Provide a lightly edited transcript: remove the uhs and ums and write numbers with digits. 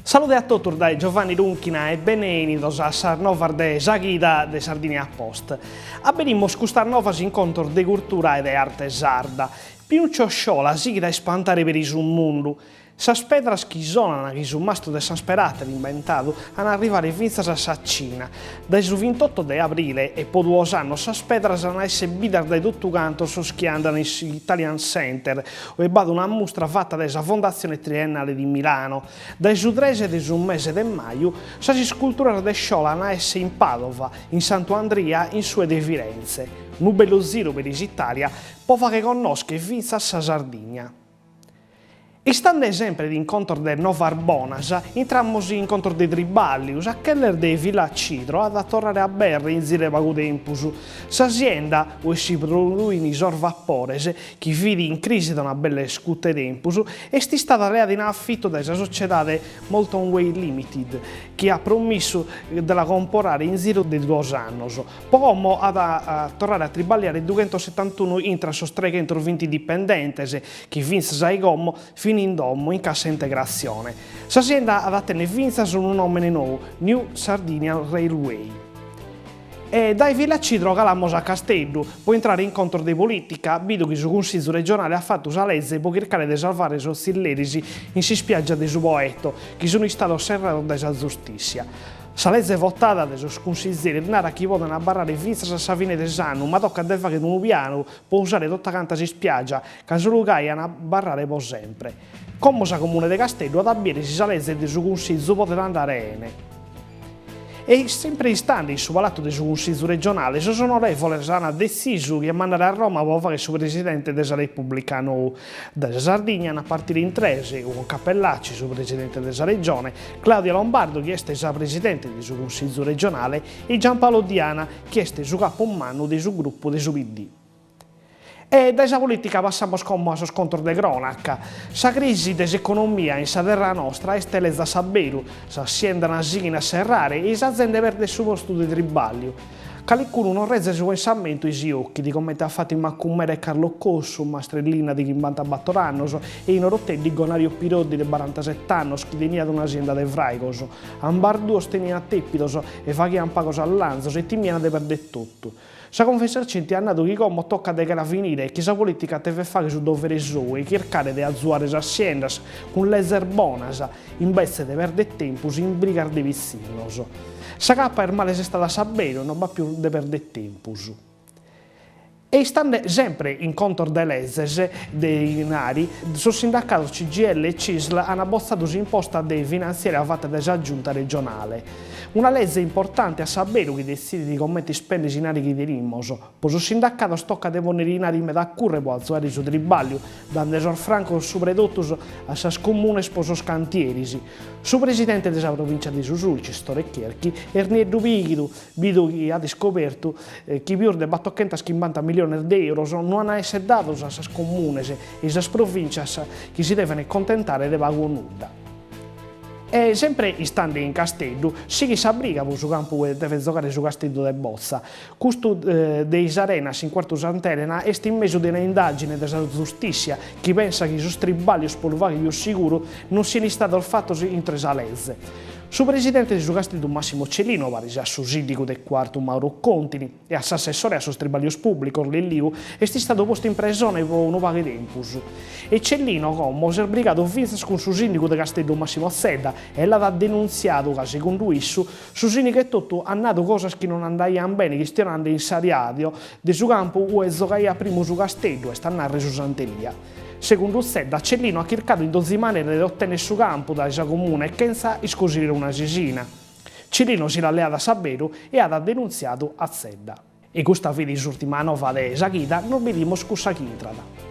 Salude a totus dae Giovanni Runchina e bene 'enidos a sas novas de sa chida de Sardinia Post. Aberimus custas novas in contos de curtura e de arte sarda. Pinuccio Sciola sighit a ispantare peri su mundu. Sas pedras chi sonan chi su mastru de San Sperate at imbentadu an a arrivare fintzas a sa Cina. Dae su vintotto de abrile e po duos annos sas pedras an a esser bidas dae totu cantos sos chi andan in s'Italian Center, ue b'at una mustra fata dae sa Fondazione Triennale di Milano. Dae su tres de su mese de maju sas isculturas de Sciola an a esser in Padova, in Santu Andria, in sue de Firenze. Unu bellu ziru peri s'Italia po fagher connoscher fintzas sa Sardigna. Istande sempre in contos de novas bonas, intramus in contos de tribàlliu, sa Keller de Villacidro at a torrare a aberrer in ziru 'e pagu tempus. Sa sienda, ue si produin sos vapores, chi fit in crisi da una bella iscuta 'e tempus, est istada leada in afitu dae sa sociedade Molton Way Limited, chi at promissu de la comporare in ziru de duos annos. Po como at a torrare a triballiare dughentossetantunu intra sos treghentosvinti dipendentes chi fintzas a como fin in domo in cassa integratzione. Sa sienda at a tenner fintzas unu nòmene nou, New Sardinian Railway. E dae Villacidro calamos a Casteddu po intrare in contos de polìtica, bidu chi su Cunsizu regionale at fatu sa leze po chircare de salvare sos tzilleris in s'ispiàgia de su Poetto, chi sun istados serrados dae sa zustìssia. Sa leze votada de sos cunsizeris narat chi poden abarrare fintzas a sa fine de s'annu, ma tocat de fagher unu pianu po usare tota canta s'ispiàgia, ca solu gai an a abarrare po sempre. Como sa Comune de Casteddu at a biere si sa leze de su Cunsizu podet andare 'ene. E sempre istande in su palatu de su Cunsizu regionale, sos onorevoles an detzisu chie mandare a Roma po fagher su presidente de sa Repubblica nou. Dae sa Sardigna an a partire in tres, Ugo Cappellacci, su presidente de sa Regione, Claudia Lombardo, chi est sa presidente de su Cunsizu regionale, e Giampaolo Diana, chi est su capu mannu de su grupu de su PD. E dae sa polìtica passamus como a sos contos de crònaca. Sa crisi de s'economia in sa terra nostra est leza a s'aberu, sas siendas sighin a serrare e sa zente perdet su postu de tribàlliu. Calicunu non rezet su pensamentu e si ochit, comente at fatu in Macumere Carlo Cossu, mastru 'e linna de chimbantabator annos, e in Oroteddi Gonario Piroddi de barantasett'annos chi teniat una sienda de fràigos. Ambarduos teniant tèpidos e faghiant pagos allanzos e timiant de perder totu. Sa Confesercenti at nadu chi como tocat de che la finire e chi sa polìtica tevet fagher su dovere sou e chircare de azuare sas siendas cun lezes bonas, imbetze de perder tempus in brigas de pitzinnos. Sa capa est male sestada a s'aberu e non b'at pius de perder tempus. E istande sempre in contos de lezes de dinari, sos sindacados CGIL e Cisl an botzadu s'imposta de finantziaria fata dae sa Giunta regionale. Una leze importante a s'aberu chi detzidit comente ispender s'inari chi tenimos. Po sos sindacados tocat de ponner inari meda a currer po azuare su triballiu, dande sos francos subra 'e totus a sas comunes po sos cantieris. Su presidente de sa Provincia de su Sulcis, Tore Cherchi, est nieddu pìghidu, bidu chi at iscobertu chi pius de battochentachimbanta miliones de euros no an a esser dados a sas comunes e sas provincias chi si deven contentare de pagu o nudda. E sempre istande in Casteddu, sighit sa briga po su campu ue devet zogare su Casteddu de botza. Custu de Is Arenas in Cuartu Sant'Elena est in mesu de una indàgine de sa zustìssia chi pensat chi sos tribàllios po lu fagher pius siguru non sian istados fatos intre sa leze. Su presidente de su Casteddu Massimo Cellino, paris a su sìndigu de Cuartu Mauro Contini e a s'assessore a sos tribàllios pùblicos Lilliu, est istadu postu in presone po unu pagu 'e tempus. E Cellino como s'est brigadu fintzas cun su sìndigu de Casteddu Massimo Zedda e l'at denuntziadu ca, segundu issu, Su sìndigu etotu at nadu cosas chi non andaiant bene chistionande in sa ràdio de su campu ue zogaiat primu su Casteddu, est a nàrrere su Sant'Elia. Segundu Zedda, Cellino at chircadu in donzi manera de otènnere su campu dae sa Comune chentza iscosire una sisina. Cellino si l'at leada a s'aberu e at denuntziadu a Zedda. E custa fit s'ùrtima nova de sa chida, nos bidimus cussa chi intrat.